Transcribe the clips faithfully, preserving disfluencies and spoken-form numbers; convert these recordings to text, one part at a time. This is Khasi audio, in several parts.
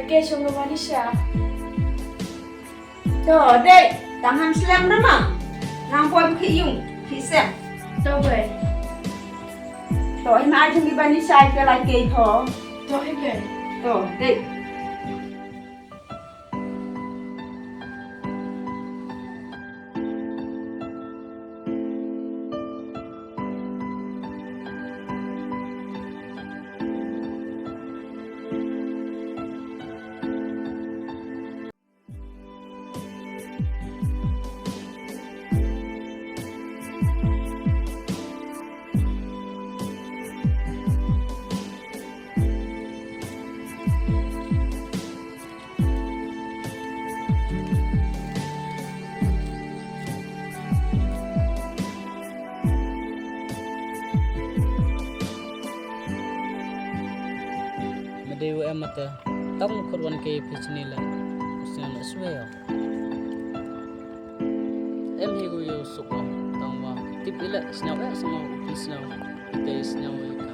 Ke shong ka Manisha. To, dei, tang ham slem na ma. Nang poi bukhi yung, khi sem. To, bai. To, ima ai jong i Manisha ke lai ke ho. To, i bai. To, dei. Ma dei u em mata, tang khot wan ke phi chini la. Sna na swe ya. Em hi gu yo suk wa, tang wa. Tip ila sna wa sna wa sna. Ite sna wa ka.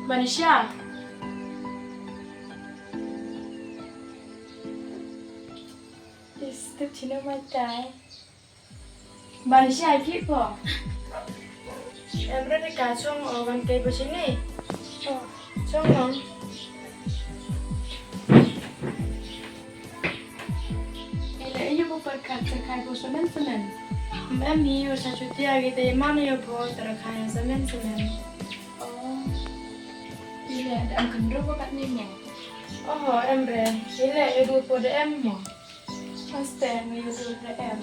Manisha. Is tu chino mai tai. Manisha, ai ki po. Em re ka chong o wan kai po chini. Oh, chong o. Ile iyo po per kat ter kai po semen semen. Em iyo sa chuti agi te man iyo po ter kai semen semen. Oh. Ile da am kendro po kat ni mo. Oh, em re. Ile iyo po da em mo. Aste, nga ïoh dur da em.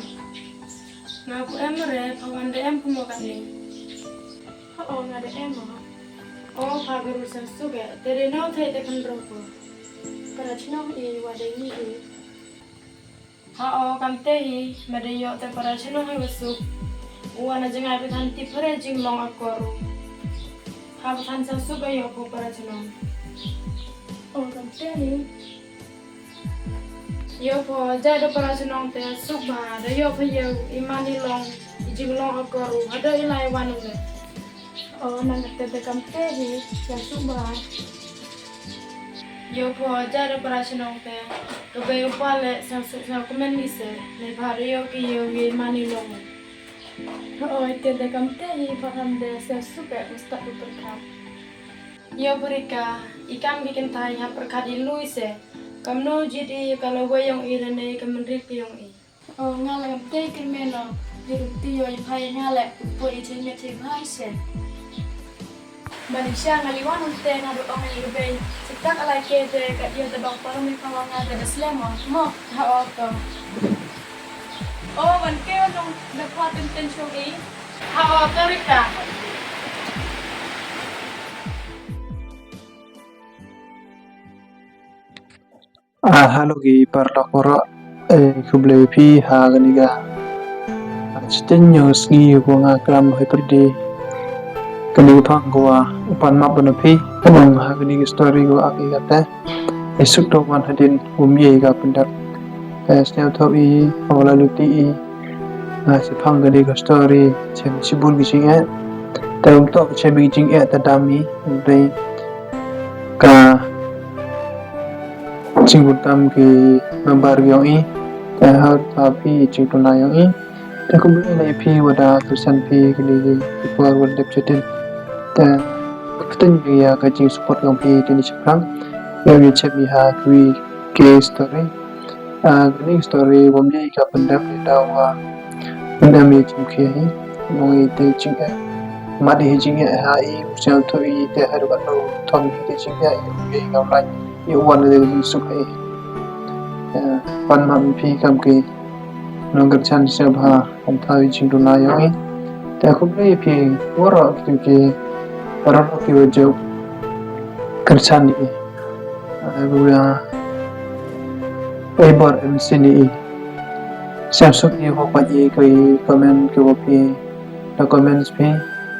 Nga pu em re, pha wan da em kumno katne. Hooid, nga da em mo. O, pha ka ruh sngewsuk eh. Te dei nau thei te khynroo ko. Para chnong i wa dei ngi i. Ha o, kamte hi, ma dei ïoh te para chnong hi wa suk. U wan na jngai pathan tip hare jinglong akor u. Pha pathan sngewsuk ba ïoh ko para chnong. O, kamte hi. Ïoh pho, jai da para chnong te, suk bha, da ïoh pho ïew, i man i long, i jinglong akor u, haduh i lai wan u le. O, nang te te kam te hi, ïa suk bha. Ïoh pho, jai da para chnong te, ka bei u pa le, sa suk sa kmen ni se, ne bha da ïoh ki ïew, i man i long. O, te te kam te hi, pa kam de, sa suk e, u stad u pyrkhat. Ïoh pyrkhat, i kam ki kynthai, ha pyrkhat i lui se. Kamno jied i ka lawei yong i lane ka mynrit ka yong i. O nga la kam tei kyrmen o, i ruh ti o i phai nga leh, poi i jingmut i bha i se. Manisha nga li wan ong te nga ruh ong i ka bei. Chitak alai ke te ka ïa te bang parom i phawa nga te da slem o. Mo, ha o to. O wan ke wan ong da pha ten ten shong i. Ha o to Rika. Ah, hello ki paralok baroh, eh, khublei phi ha kane ka, ah, shiteng ïa u sngi uba nga klam ha pyrdi. Kane ka phang ka wa u pan map ban phi, ka long ha kane ka story ka wa aki kata. Ai suk to wan hadien u mei ka pyndap. Eh, sñiaw thaw i, ha wa la luti i. Nga sa phang kane ka story, chem shibun ki jingeh. Te um toh chem ki jingeh ta dam i, um dei ka jingbunkam ki member ki yong i, te har ta phi jingtuna yong i. Te kumba ïa phi wada tu san phi kini ki por wada dep chetin. Te khublei ïa ka jingsupport yong phi tini shaphrang. Ïa ngi chem i ha kwi ki story. Ah, kani story bym ye ka pyndep ni da wa pyndep ni jingkhia hi. Nong i te jingeh. Mat i jingeh ha i u sñiaw thaw i te har ba no thon i te jingeh i u ye ngam lai. I u wan i te jingsuk hi. Ah, pan map phi kam ki. nongkyrshan sngewbha, khamtam ïa i jingduna ïong i. Te khublei ïa phi waroh kito ki paralok kiwa ju kyrshan ïa i. Haleluya. Ei bor em sini i. Sngewsuk i wa pat i ki comment kiwa phi da comments phi,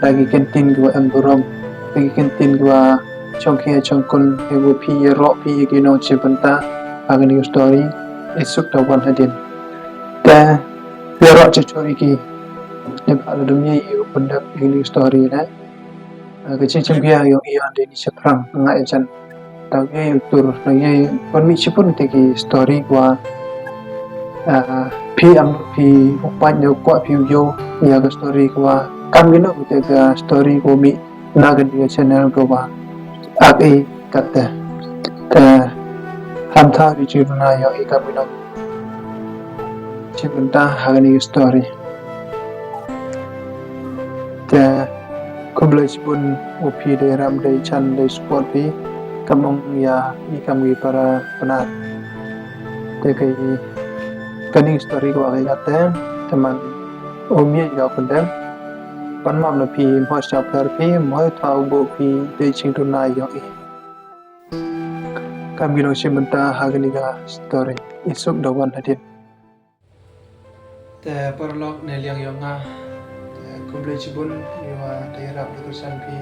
da ki kyntien kiwa em burom, da ki kyntien kiwa chong khia chong kun, kiwa phi ïaroh phi ïa ki nongshim bynta ha kani ka story. Ei suk da wan hadien. Te ïaroh chuh chuh ïa ki. Neibhah la dum ïa i u pyndep ïa kani ka story ne. Ah, ka jingchim khia ïong i ïa dei ni shaphrang nga ïa jan. Tang ïa u tur, tang ïa pynmih shibun te ki story kiwa, ah, phi am phi u pait ne u kwah phi u ïoh ïa ka story kiwa kam kino te ka story kiwa mih na kani ka channel kiwa ak i katte. Te khamtam ïa i jingduna ïong i kam kino shim bynta ha kani ka story. Te khublei shibun wa phi dei ram dei chan dei support phi. Kam ong ïa i kam ki para Pnar. Te ka i kani story kiwa ka ïa te te man u mih ïa ka pyndem. Pan mam na phi mo sha pher phi mo thaw bo phi dei jingduna ïong i. Kam ki nongshim bynta ha kani ka story. Ei suk da wan hadien. Te paralok ne liang ïong nga. Te khublei shibun ïa wa da ïarap da kyrshan phi.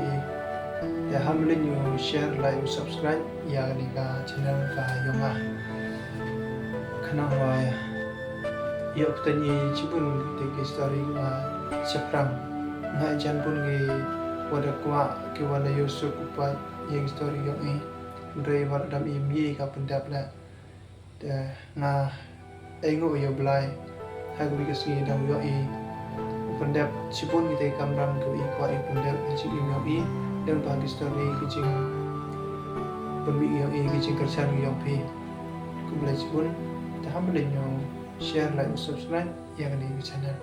Te ham lyngngoh share, like, u subscribe ïa kani ka channel ka ïong nga. Khnang wa ïa pteng i shibun te ki story kiwa shaphrang. Nga jan bun kiwa da kwah kiwa da ïoh suk u pait ïa ki story ïong i. Hynrei wa dam i mih ïa ka pyndep le. Te nga ainguh ïa u Blai ha kawei ka sngi dang ïoh i u pyndep shibun kita ki kamram kiwa i kwah i pyndep ha jingim ïong i. Dang ba ki story ki jingpynmih ïong i ki jingkyrshan ïong phi. Khublei shibun. Te ham lyngngoh share, like, subscribe ïa kani ka channel.